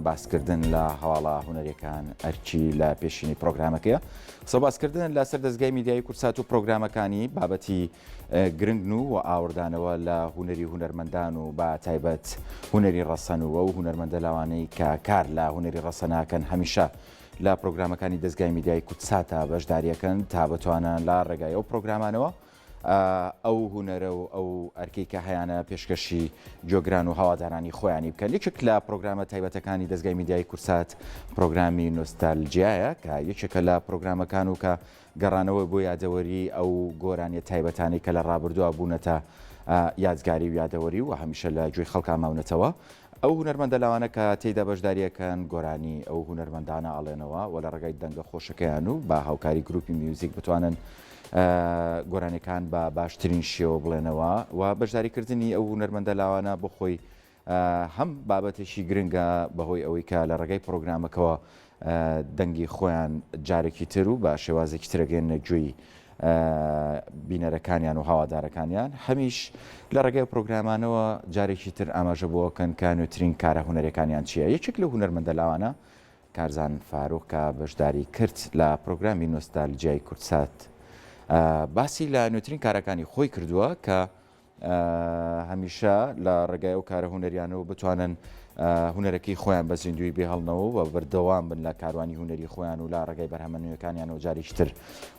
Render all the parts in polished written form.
باسکردن لە هەواڵە هونەریەکان ئەرکی لە پێشینی پرۆگرامەکەیە. قسە باسکردن لە سەر دەزگای میدیایی کوردسات و پرۆگرامەکانی بابەتی گرنگن و و ئاوردانەوە لە هونەری هونەرمەندان و بە تایبەت هونەری ڕەسەن و ئەو هونەرمەندە لاوانەی کە کار لە هونەری ڕەسەناکەن هەمیشە لە پرۆگرامەکانی دەزگای میدیایی کوردساتا بەشداریەکەن تا بتوانن لە ڕێگای ئەو پرۆگرامانەوە ئەو هونەرە و ئەو ئەرکەی کە هەیانە پێشکەشی گوێگران و هەوادارانی خۆیانی بکەن. یەکێک لە پرۆگرامە تایبەتەکانی دەزگای میدیایی کوردسات پرۆگرامی نۆستالجیایە کە یەکێکە لە پرۆگرامەکان و کە گەڕانەوە بۆ یادەوەری ئەو گۆرانیە تایبەتانەی کە لە ڕابردووە بوونەتە یادگاری و یادەوەری و هەمیشە لە گوێی خەڵکا ماونەتەوە. ئەو هونەرمەندە لاوانە کە تێیدا بەشداریەکەن گۆرانی ئەو هونەرمەندانە ئەڵێنەوە و لە ڕێگای دەنگە خۆشەکەیان و بە هاوکاری گروپی میوزیک بتوانن گۆرانیەکان بە باشترین شێوە بڵێنەوە و بەشداریکردنی ئەو هونەرمەندە لاوانە بۆ خۆی هەم بابەتێکی گرنگە بەهۆی ئەوەی کە لە ڕێگای پرۆگرامەکەوە دەنگی خۆیان جارێکی تر و بە شێوازێکی ترەگەێنە گوێی بینەرەکانیان و هەوادارەکانیان، هەمیش لە ڕێگای ئەو پرۆگرامانەوە جارێکی تر ئاماژە بۆ ئەکەن کە نوێترین کارە هونەریەکانیان چییە. یەکێک لەو هونەرمەندە لاوانە کارزان فاروق کە بەشداری کرد لە پرۆگرامی نۆستالجیای کوردسات باسی لە نوێترین کارەکانی خۆی کردووە کە هەمیشە لە ڕێگای ئەو کارە هونەریانەوە بتوانن هونەرەکەی خۆیان بە زیندوی بێهڵنەوە و بەردەوام بن لە کاروانی هونەری خۆیان و لە ڕێگای بەرهەمە نوێەکانیان و جارێکی تر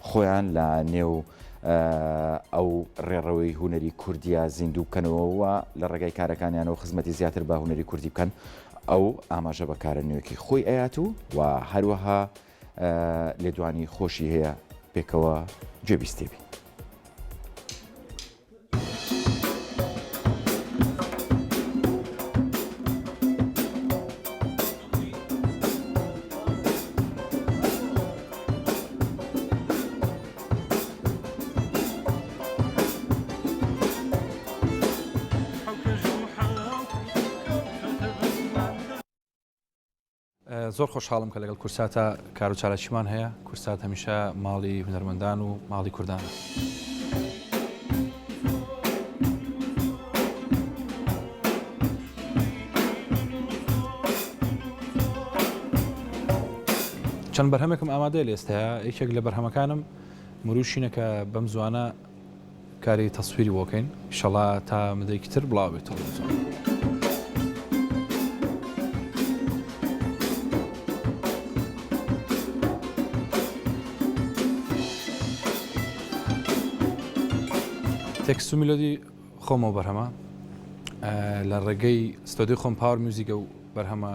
خۆیان لە نێو ئەو ڕێڕەوەی هونەری کوردیا زیندوو بکەنەوە و لە ڕێگای کارەکانیانەوە خزمەتی زیاتر بە هونەری کوردی بکەن ئەو ئاماژە بە کارە نوێکی خۆی ئەیات و و هەروەها لێدوانی خۆشی هەیە پێکەوە گوێبیستێ بین. زۆر خۆشحاڵم کە لەگەڵ کورساتا کار و چالاکیمان هەیە، کورسات هەمیشە ماڵی هونەرمەندان و ماڵی کوردانە. چەند بەرهەمێکم ئامادەیە لە ئێستایا، یەکێک لە بەرهەمەکانم مروشینە کە بەم زوانە کاری تەسویری بۆ کەین ئیشەڵا تا مدەیەکی تر بڵاو بێتەوە بەم زوانە. تێکست و میلۆدی خۆمەوە بەرهەمە لە ڕێگەی ستۆدیۆی خۆم پاوەر میوزیکە و بەرهەمە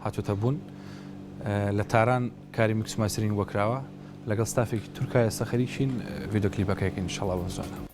هاتووەتە بوون لە تاران کاری mix و mastering بۆ کراوە لەگەڵ ستافێکی تورکا ئێستا خەریکین ڤیدیۆ کلیپەکەیەکەین ئینشەڵا بەم زوانە.